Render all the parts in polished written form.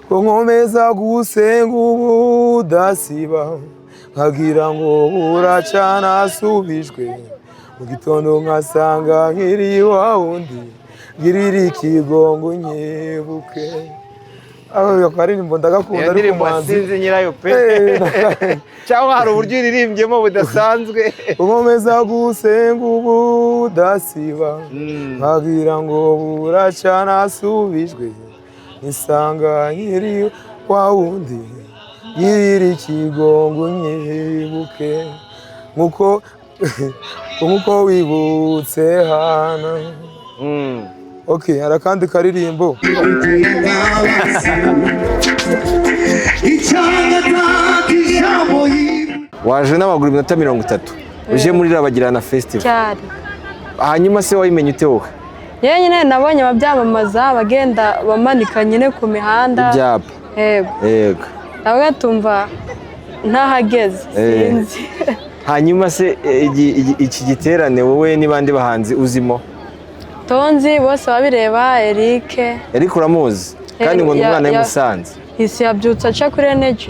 Ko nkomeza gusenga ubudasiba, nkagira ngo buracana asubijwe, mu gitondo nkasanga nkiri wa wundi, ngirira ikigongo nyibuke. Aho akaririmbo ndagakunda. Iyo Ariko ndirimbo umuhanzi sinzi nyirayo pe, cyangwa hari uburyo iririmbyemo budasanzwe. Nkomeza gusenga ubudasiba, nkagira ngo buracana asubijwe, nisanga nkiri wa wundi, ngirira ikigongo nyibuke, nkuko wibutse Hana. Ok, hari akandi karirimbo. Waje n'amaguru iminota 30 uje muri Rabagirana Festival? Cyane. Hanyuma se wayimenye ute wowe? Yewe, nyine nabonye ababyamamaza bagenda bamanika nyine ku mihanda. Ibyapa. Yego. Nawe tumva ntahageze. Sinzi. Hanyuma se iki giterane wowe n'abandi bahanzi uzimo? Tonzi bose babireba, Eric. Eric uramuzi kandi ngo ni umwana w'i Musanze. Isi yabyutse aca kuri Energy.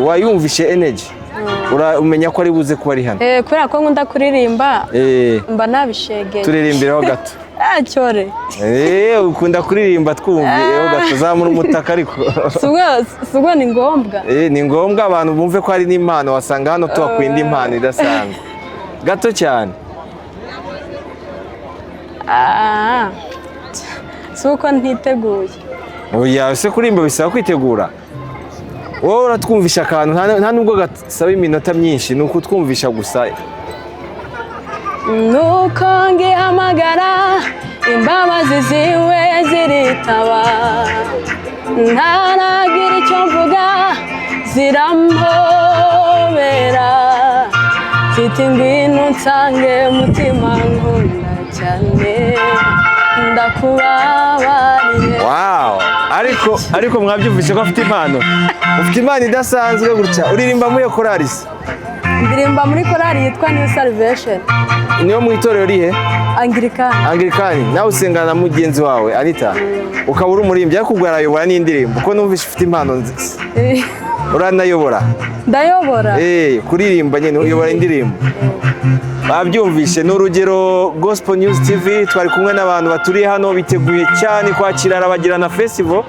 Wayumvishe Energy, umenya ko ari buze kuba ari hano? Kubera ko nkunda kuririmba, mba nabishegeye. Turirimbiraho gato. Ah, cyore. Ukunda kuririmba, twumviyeho gato, zamura umutaka ariko. Si ubwo ni ngombwa? Ni ngombwa abantu bumve ko hari n'impano, wasanga hano tuhakuye indi mpano idasanzwe. Gato cyane. Ah, si uko ntiteguye. Oya se, kuririmba bisaba kwitegura? Wowe uratwumvisha akantu, nta nubwo gasaba iminota myinshi, ni ukutwumvisha gusa. Nuko ngihamagara, imbabazi ziwe ziritaba, ntaragira icyo mvuga zirampobera, mfite ngwino nsange mutima nkunda cyane, ndakubabariye. Wow, ariko mwabyumvise ko afite impano, ufite impano idasanzwe gutya. Uririmba muri iyo korali se? Ndirimba muri korali yitwa New Salvation. Niyo mu itorero rihe? Anglikani. Anglikani. Nawe usengana na mugenzi wawe Anita, ukaba uri umuririmbyi, ariko ubwo arayobora n'indirimbo, kuko numvise ufite impano nziza. Uranayobora? Ndayobora. Kuririmba nyine, uyobora indirimbo. Babyumvishe, ni urugero. Gospel News TV twari kumwe n'abantu baturiye hano, biteguye cyane kwakira Rabagirana Festival.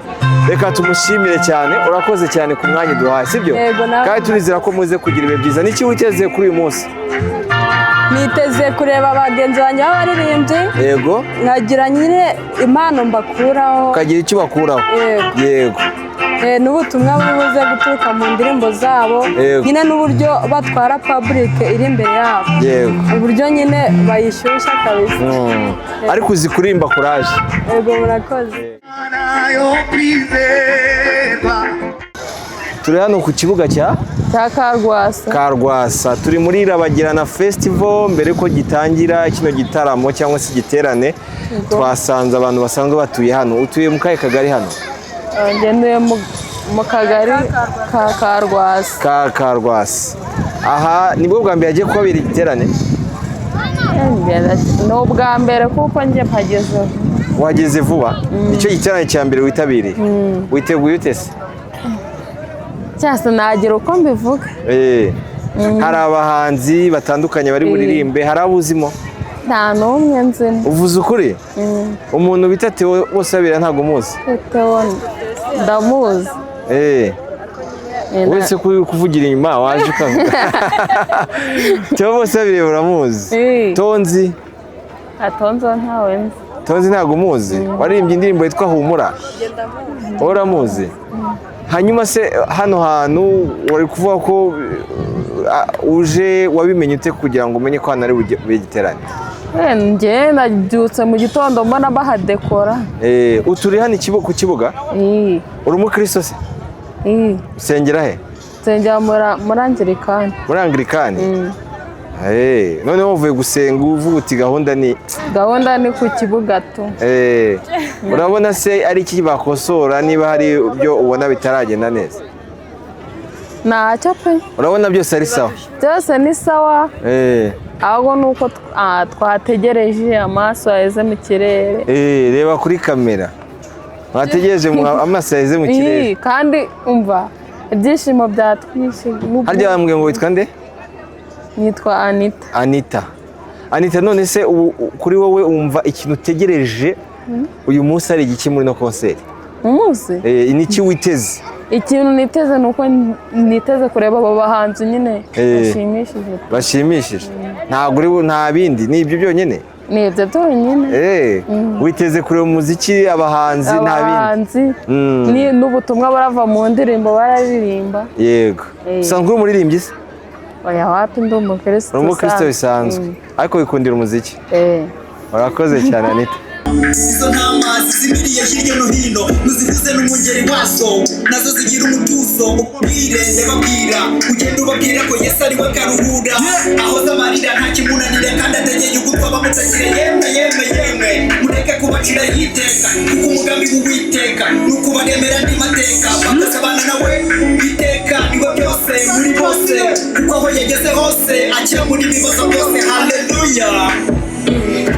Reka tumushimire cyane. Urakoze cyane ku mwanya duhaye, sibyo? Yego, nawe. Kandi turizera ko muze kugira ibihe byiza. Niki witeze kuri uyu munsi? Niteze kureba bagenzi banjye b'abaririmbyi, nkagira nyine impano mbakuraho. Ukagira icyo bakuraho. Yego. N'ubutumwa buri buze guturuka mu ndirimbo zabo, nyine n'uburyo batwara public iri imbere yabo, uburyo nyine bayishyushya kabisa. Ariko uzi kuririmba, courage. Yego, murakoze. Turi hano ku kibuga cya Cya Karwasa. Karwasa. Turi muri Rabagirana Festival. Mbere ko gitangira kino gitaramo cyangwa se igiterane, twasanze abantu basanzwe batuye hano. Utuye mu kahe kagari hano? Ngenduye mu kagari ka Karwasa. Ka Karwasa. Aha nibwo bwa mbere hagiye kuhabera igiterane? Ni ubwa mbere kuko njye mpagezeho. Wageze vuba, nicyo giterane cya mbere witabiriye. Witeguye ute se? Cyase nagira uko mbivuga. Hari abahanzi batandukanye bari buririmbe, hari abo uzimo? Nta n'umwe nzimo. Uvuze ukuri? Umuntu bita Theo Bosebabireba ntabwo umuzi? Theo ndamuzi. Uretse ko uri kuvugira inyuma, waje ukavuga Theo Bosebabireba uramuzi? Tonzi? Atonzo ntawe nzi. Tonzi ntabwo umuzi, waririmbye indirimbo yitwa Humura, wowe uramuzi? Hanyuma se hano hantu wari kuvuga ko uje, wabimenye ute kugira ngo umenye ko hano ari bube igiterane? Njye nabyutse mu gitondo mbona bahadekora. Uturi hano ku kibuga? Uri umukristo se? Usengera he? Nsengera muri Anglikani. Muri Anglikani. Noneho uvuye gusenga uvuga uti gahunda ni Gahunda ni ku kibuga tu. Urabona se ari iki bakosora, niba hari ibyo ubona bitaragenda neza? Ntacyo pe. Urabona byose ari sawa? Byose ni sawa, ahubwo ni uko twategereje, amaso yaheze mu kirere. Reba kuri kamera. Mwategereje amaso yaheze mu kirere. Ii, kandi umva ibyishimo byatwishe. Harya bambwiye ngo witwa nde? Nitwa Anita. Anita. Anita, none se ubu kuri wowe wumva ikintu utegereje uyu munsi ari igiki muri no concert? Umunsi? Niki witeze? Ikintu niteze ni uko niteze kureba abo bahanzi nyine bashimishije. Bashimishije. Ntabwo uri nta bindi, ni ibyo byonyine? Ni ibyo byonyine. Witeze kureba umuziki, abahanzi, nta bindi? Abahanzi n'ubutumwa barava mu ndirimbo bararirimba. Yego. Usanzwe uri umuririmbyi se? Oya, wapi, ndi umukristo. Uri umukristo bisanzwe, ariko wikundira umuziki. Urakoze cyane, Anita. Izo ntama zizimiriye hirya no hino, muzihuze n'umungeri wazo, nazo zigira umutuzo. Ubwire, ndababwira, ugenda ubabwira ko Yesu ari we karuhura, ahoza amarira, nta kimunanira, kandi ategeye ugutwi abamutakira. Yemwe, yemwe, yemwe, mureke kubacira iteka, kuko umugambi w'Uwiteka ni ukubaremera andi mateka, bakazabana nawe iteka. Niwe byose muri bose, kuko aho yageze hose akemura ibibazo byose. Haleluya!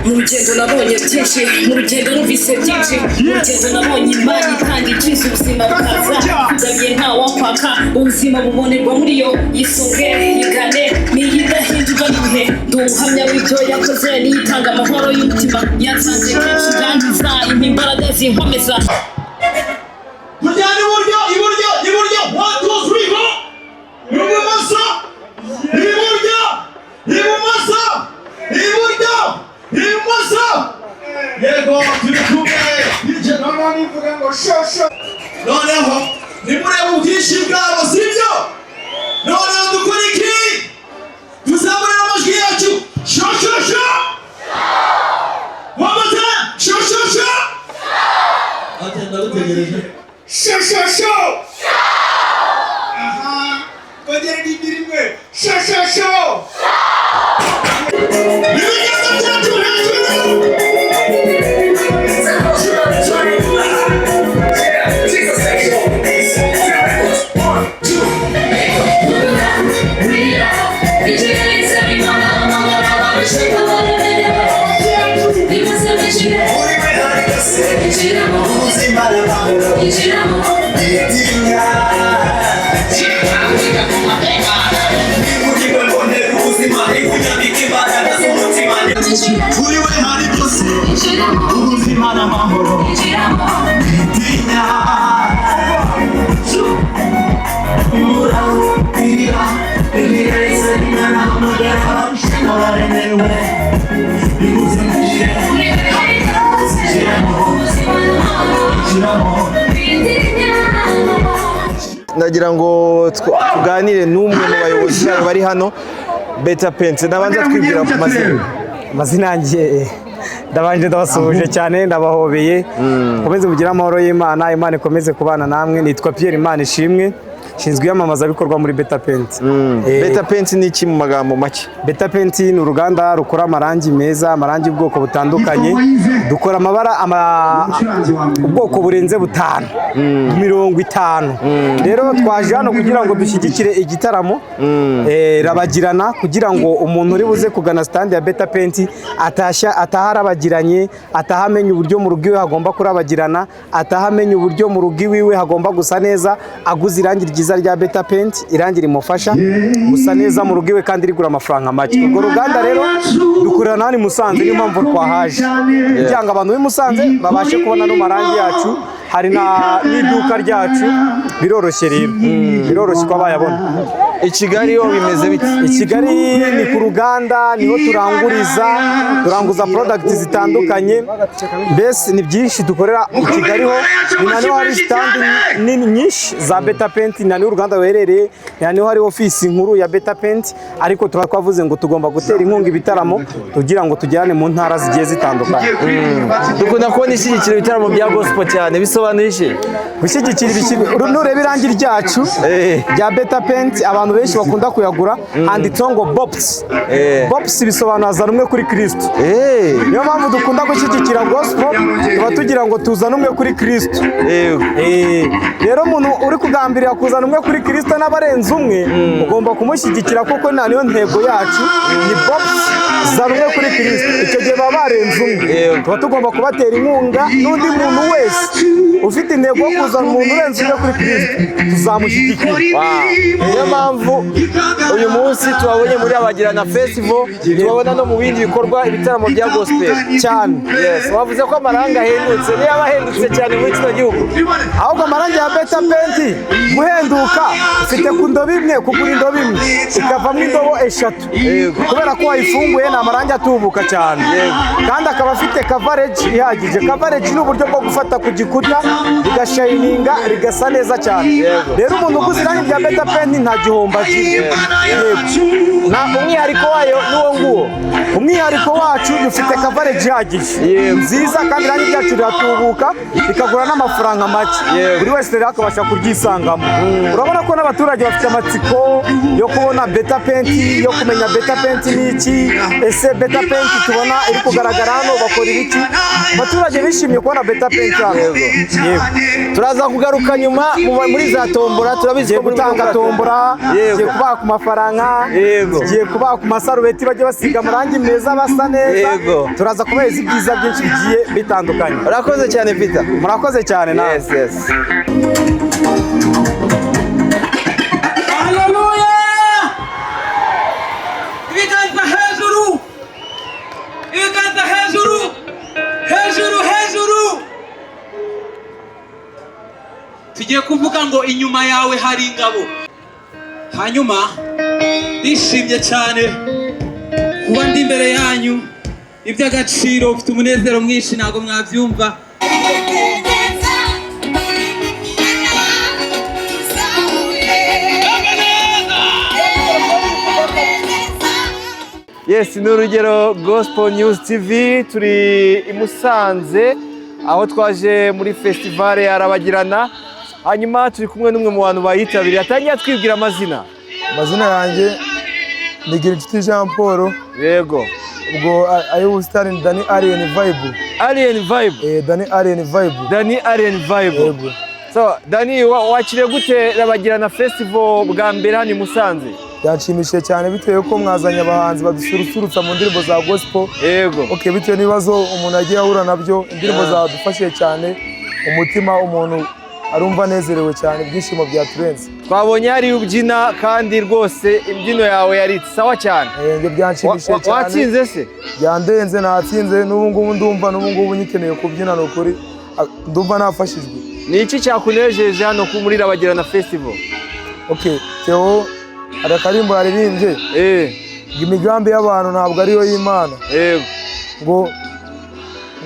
Mu rugendo nabonye byinshi, mu rugendo numvise byinshi, mu rugendo nabonye Imana itanga ikiza, ubuzima bukaza kugabiye, ntawakwaka. Ubuzima bubonerwa muri yo, yisunge, yigane, niyo idahindurwa n'ibihe. Ndi umuhamya w'ibyo yakoze, niyo itanga amahoro y'umutima. Yansanze kenshi irangiza, impa imbaraga zinkomeza. Tujyane iburyo, iburyo, iburyo. One, two, three, go! Ibumoso, iburyo, ibumoso, iburyo, ibumoso. Yego, turi kumwe. DJ, noneho nivuga ngo shosho, noneho nimurebe ubwinshi bwabo, sibyo? Noneho dukora iki? Tuzamurira amajwi yacu. Sho, sho, sho! One more time. Sho, sho, sho! Ati ndagutegereje. Sho, sho, sho! Aha, kongera n'indi rimwe. Sho, sho, sho! Ibiganza byacu hejuru. Kuri we hari byose, ubuzima n'amahoro. Tinya murabwira ibireze n'amagara muraremewe, bibuze mujye shyiramo, shyiramo. Ndagira ngo tuganire n'umwe mu bayobozi bayo bari hano, Beta Paint. Nabanza twibwira ku mazina. Amazina yanjye, ndabanje ndabasuhuje cyane, ndabahobeye. Mukomeze mugire amahoro y'Imana, Imana ikomeze kubana namwe. Nitwa Pierre Imana Ishimwe, nshinzwe iyamamazabikorwa muri Beta Paint. Beta Paint ni iki mu magambo make? Beta Paint ni uruganda rukora amarangi meza, amarangi y'ubwoko butandukanye. Dukora amabara ubwoko burenze butanu, 50. Rero twaje hano kugira ngo dushyigikire igitaramo Rabagirana, kugira ngo umuntu uri buze kugana stand ya Beta Paint atashya ataha arabagiranye, ataha amenya uburyo mu rugo iwe hagomba kurabagirana, ataha amenya uburyo mu rugo iwiwe hagomba gusa neza, aguze irangi ryiza rya Beta Paint, irangi rimufasha gusa neza mu rugo iwe kandi rigura amafaranga make. Urwo ruganda rero dukorera hano i Musanze, niyo mpamvu twahaje, kugira ngo abantu b'i Musanze babashe kubona ano marangi yacu. Hari n'iduka ryacu. Biroroshye rero, biroroshye ko bayabona. I Kigali yo bimeze bite? I Kigali ni ku ruganda, niho turanguriza, turanguza product zitandukanye. Mbese ni byinshi dukorera i Kigali ho, ni na niho hari stand nini nyinshi za Beta Paint, ni na niho uruganda ruherereye, ni na niho hari ofisi nkuru ya Beta Paint. Ariko tuba twavuze ngo tugomba gutera inkunga ibitaramo kugira ngo tujyane mu ntara zigiye zitandukanye. Dukunda kubona ishyigikira ibitaramo bya gospel cyane, bisobanuye iki? Gushyigikira ibiki? Nureba Uzarebe irangi ryacu rya Beta Paint, abantu benshi bakunda kuyagura, handitseho ngo Bops. Bops bisobanura zana umwe kuri Kristo. Niyo mpamvu dukunda gushyigikira gospel, tuba tugira ngo tuzane umwe kuri Kristo. Rero umuntu uri kugambirira kuzana umwe kuri Kristo n'abarenze umwe, ugomba kumushyigikira, kuko niyo ntego yacu ni Bops, zana umwe kuri Kristo. Icyo gihe baba barenze umwe, tuba tugomba kubatera inkunga. N'undi muntu wese ufite intego yo kuzana umuntu urenze umwe kuri Kristo, tuzamushyigikira. Niyo mpamvu uyu munsi tubabonye muri Rabagirana Festival, tubabona no mu bindi bikorwa, ibitaramo bya gospel. Cyane. Yes, wavuze ko amarangi ahendutse, niyo aba ahendutse cyane muri kino gihugu. Ahubwo amarangi ya Beta Paint guhenduka, ufite ku ndobo imwe, kugura indobo imwe ikavamo indobo 3, kubera ko wayifunguye. Ni amarangi atubuka cyane kandi akaba afite coverage ihagije. Coverage ni uburyo bwo gufata ku gikuta rigashininga, rigasa neza cyane. Rero umuntu uguze irangi rya Beta Paint nta gihombo agira. Na umwihariko wayo n'uwo nguwo? Umwihariko wacu, dufite coverage ihagije nziza, kandi irangi ryacu riratubuka, rikagura n'amafaranga make, buri wese rero akabasha kuryisangamo. Urabona ko n'abaturage bafite amatsiko yo kubona Beta Paint, yo kumenya Beta Paint ni iki. Ese Beta Paint tubona iri kugaragara hano bakora ibiki? Abaturage bishimiye kubona Beta Paint hano. Yego. Turaza kugaruka nyuma muri za tombora, turabizi Tugiye ko muri gutanga tombora, tugiye kubaha ku mafaranga, tugiye kubaha ku masarubeti, bajye basiga amarangi meza, basa neza. Turaza kubahereza ibyiza byinshi bigiye bitandukanye. Urakoze cyane, Peter. Murakoze cyane nawe. Yes. Haleluya! Ibiganza hejuru! Ibiganza hejuru! Hejuru, hejuru! Tugiye kuvuga ngo inyuma yawe hari ingabo. Hanyuma ndishimye cyane kuba ndi imbere yanyu, iby'agaciro, ufite umunezero mwinshi, ntabwo mwabyumva. Yes, ni Urugero Gospel News TV, turi i Musanze aho twaje muri festival ya Rabagirana. Hanyuma turi kumwe n'umwe mu bantu bayitabiriye, atangiye atwibwira amazina. Amazina yanjye ni Girinshuti Jean Paul. Ubwo ay'ubusitani ni Danny Alien Vibe. Alien Vibe. Danny Alien Vibe. Danny Alien Vibe. Yego. So, Danny, wakiriye gute Rabagirana Festival bwa mbere hano i Musanze? Byanshimishije cyane, bitewe ko mwazanye abahanzi badususurutsa mu ndirimbo za gospel. Okay, bitewe n'ibibazo umuntu yagiye ahura nabyo, indirimbo zadufashije cyane, umutima umuntu arumva anezerewe cyane, ibyishimo byaturenze. Twabonye hari ubyina, kandi rwose imbyino yawe yari sawa cyane. Ibyo byanshimishije cyane. Watsinze se? Byandenze, natsinze, n'ubu ngubu ndumva, n'ubu ngubu nyikeneye kubyina, ni ukuri ndumva nafashijwe. Ni iki cyakunejeje hano muri Rabagirana Festival? Okay, Theo hari akarimbo yaririmbye ngo imigambi y'abantu ntabwo ariyo y'Imana.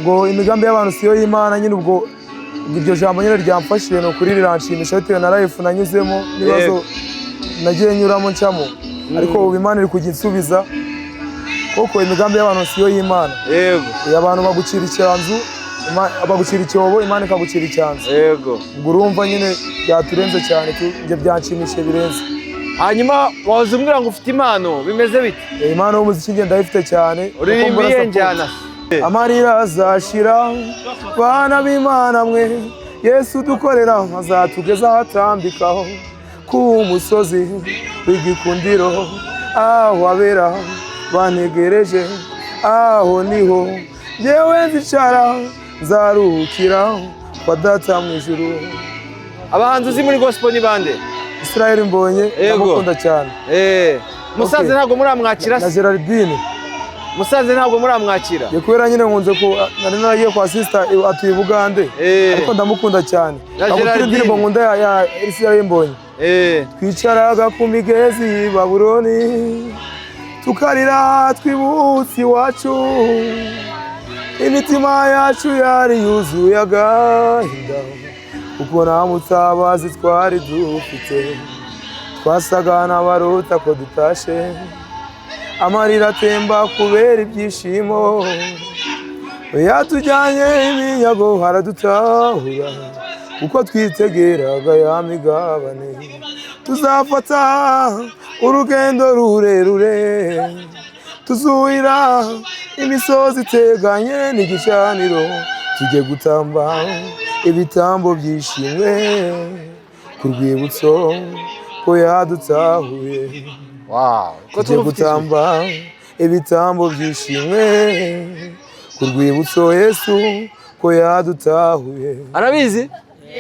Ngo imigambi y'abantu siyo y'Imana nyine. Ubwo iryo jambo nyine ryamfashije, ni ukuri riranshimisha, bitewe na life nanyuzemo n'ibibazo nagiye nyuramo ncamo, ariko ubu Imana iri kujya insubiza, kuko imigambi y'abantu siyo y'Imana. Abantu bagucira icyanzu, bagucira icyobo, Imana ikagucira icyanzu. Ubwo urumva nyine byaturenze cyane, njye byanshimishije birenze. Hanyuma waza umbwira ngo ufite impano, bimeze bite? Impano y'umuziki ngenda ndayifite cyane. Uririmba iyihe njyana? Amarira azashira, bana b'Imana mwe, Yesu dukorera azatugeza ahatambikaho ku musozi w'igikundiro, aho abera bantegereje, aho niho yewe nzicara nzaruhukira kwa data mu ijuru. Abahanzi uzi muri gospel ni bande? Israel Mbonye, ndamukunda cyane. Musanze ntabwo muramwakira Na Gerardine. Musanze ntabwo muramwakira? Ye, kubera nyine nkunze ko nari naragiye kwa sister atuye i Bugande, ariko ndamukunda cyane. Na Ntabwo turi Gerardine. indirimbo nkunda ya Israel Mbonye. Twicaraga ku migezi y'i Babuloni, tukarira twibutse iwacu, imitima yacu yari yuzuye agahinda, kuko nta mutabazi twari dufite, twasaga n'abarota ko dutashe, amarira atemba kubera ibyishimo. Yatujyanye iminyago, haradutahura, Kuko twitegeraga ya migabane, tuzafata urugendo rurerure, tuzuhira imisozi iteganye n'igicaniro, tujye gutamba ibitambo byishimwe ku rwibutso ko yadutahuye. Ko Tujye tumva ufite ijwi. gutamba ibitambo byishimwe ku rwibutso Yesu ko yadutahuye. Arabizi,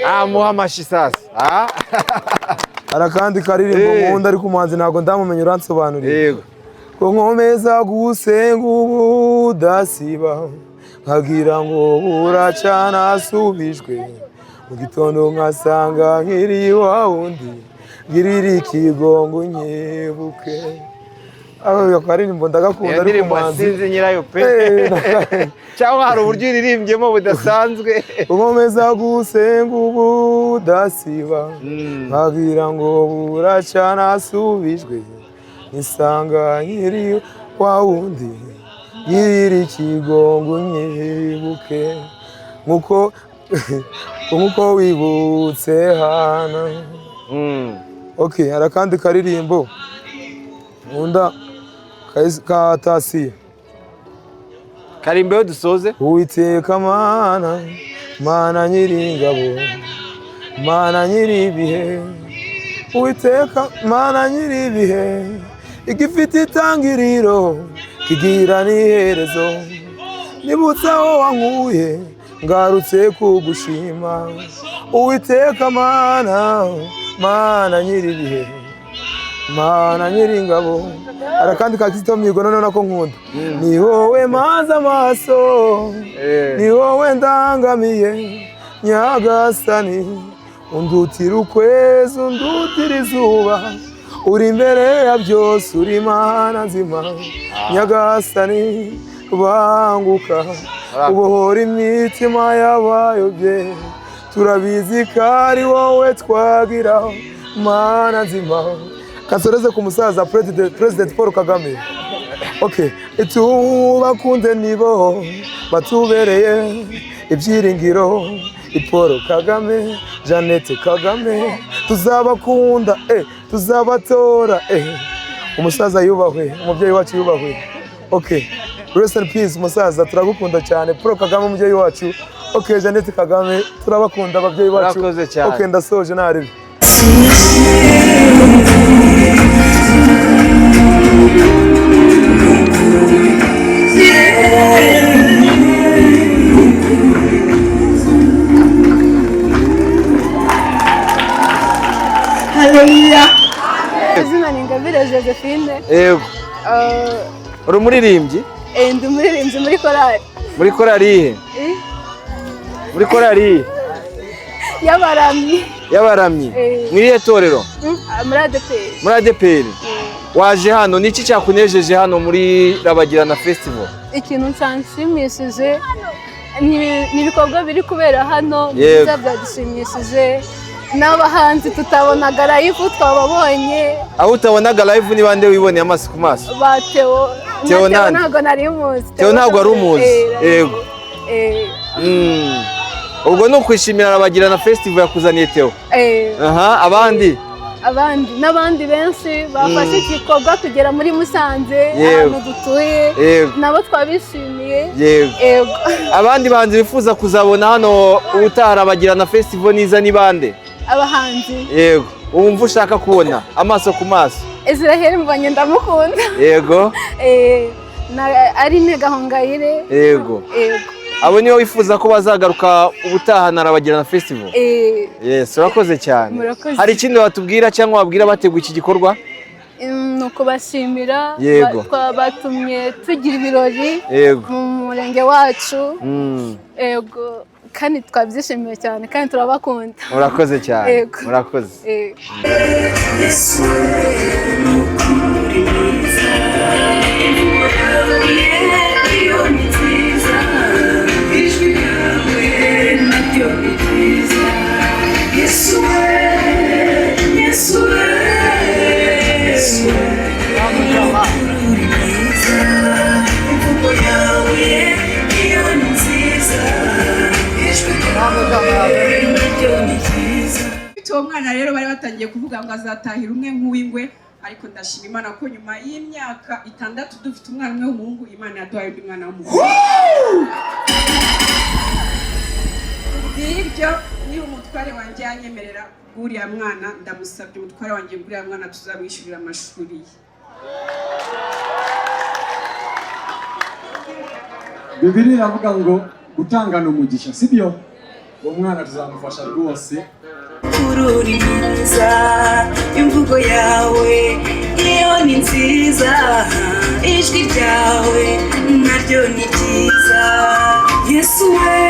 amuha amashi sasa. Ah. Hari akandi karirimbo nkunda, ariko umuhanzi ntabwo ndamumenya, uransobanuriye. Yego. Ko nkomeza gusenga ubudasiba, nkagira ngo buracana asubijwe, mu gitondo nkasanga nkiri wa wundi, ngirira ikigongo nyibuke. Aho karirimbo ndagakunda, Iyo ariko ndirimbo umuhanzi sinzi nyirayo pe, cyangwa hari uburyo iririmbyemo budasanzwe. Nkomeza gusenga ubudasiba, nkagira ngo buracana asubijwe, nisanga nkiri wa wundi, ngirira ikigongo nyibuke, nkuko wibutse Hana. Okay, hari akandi karirimbo nkunda ka Tasiye. Karimbeho dusoze. Uwiteka Mana, Mana nyiringabo, Mana nyiribihe, Uwiteka Mana nyiribihe, igifite itangiriro kigira n'iherezo, nibutse aho wankuye, ngarutse kugushima. Uwiteka Mana, Mana nyiribihe, Mana nyiringabo. Hari akandi ka Kizito Mihigo noneho nako nkunda: ni wowe maze amaso, ni wowe ndangamiye, Nyagasani, undutira ukwezi, undutira izuba, uri imbere ya byose, uri Imana nzima. Nyagasani, banguka ubohora imitima y'abayobye, turabizi ko ari wowe twagira, Mana nzima. Kasoreze ku musaza President Paul Kagame. Okay, tubakunde, nibo batubereye ibyiringiro, Paul Kagame, Jeannette Kagame, tuzabakunda, tuzabatora. Umusaza yubahwe, umubyeyi wacu yubahwe. Okay, rest in peace umusaza, turagukunda cyane Paul Kagame, umubyeyi wacu. Okay, Jeannette Kagame, turabakunda ababyeyi bacu. Murakoze cyane. Okay, ndasoje naribi. Haleluya! Izina ni Ingabire Josephine. Yego. Uri umuririmbyi? Ndi umuririmbyi muri korali. Muri korali iyihe? Muri korali iyihe? Y'abaramyi. Y'abaramyi. Eh. Mu irihe torero? Muri ADEPR. Muri ADEPR. Waje hano, ni iki cyakunejeje hano muri Rabagirana Festival? Ikintu cyanshimishije ni ibikorwa biri kubera hano byiza, byadushimishije, n'abahanzi tutabonaga live twababonye. Aho utabonaga live ni bande wiboneye amaso ku maso? Ba Theo. Theo Na Theo nande? ntabwo nari muzi. Theo ntabwo wari umuzi. Yego. Ubwo ni ukwishimira Rabagirana Festival yakuzaniye Theo. Aha, abandi? Abandi n'abandi benshi bafashe igikorwa kugera muri Musanze, ahantu dutuye, nabo twabishimiye. Yego. Abandi bahanzi bifuza kuzabona hano ubutaha Rabagirana Festival niza ni bande? Abahanzi? Yego, wumva ushaka kubona amaso ku maso. Israel Mbonyi ndamukunda. Na Aline Gahongayire. Yego. Abo nibo wifuza ko bazagaruka ubutaha na Rabagirana Festival? Eh. Yes, urakoze cyane. Murakoze. Hari ikindi watubwira cyangwa wabwira abateguye iki gikorwa? Ni ukubashimira. Batumye tugira ibirori mu murenge wacu. Yego, kandi twabyishimiye cyane kandi turabakunda. Murakoze cyane. Yego. Murakoze. Eh. Yesu. Dufite uwo mwana rero bari batangiye kuvuga ngo azatahira umwe nk'uw'ingwe, ariko ndashima Imana ko nyuma y'imyaka 6 dufite umwana umwe w'umuhungu, Imana yaduhaye undi mwana w'umuhungu. Bw'ibyo niba umutware wanjye yanyemerera uriya mwana, ndamusabye umutware wanjye ngo uriya mwana tuzamwishyurira amashuri ye. Bibiliya iravuga ngo gutangana umugisha, sibyo? Uwo mwana tuzamufasha rwose. Uri mwiza, imvugo yawe iyo ni nziza, ijwi ryawe naryo ni ryiza. Yesu we.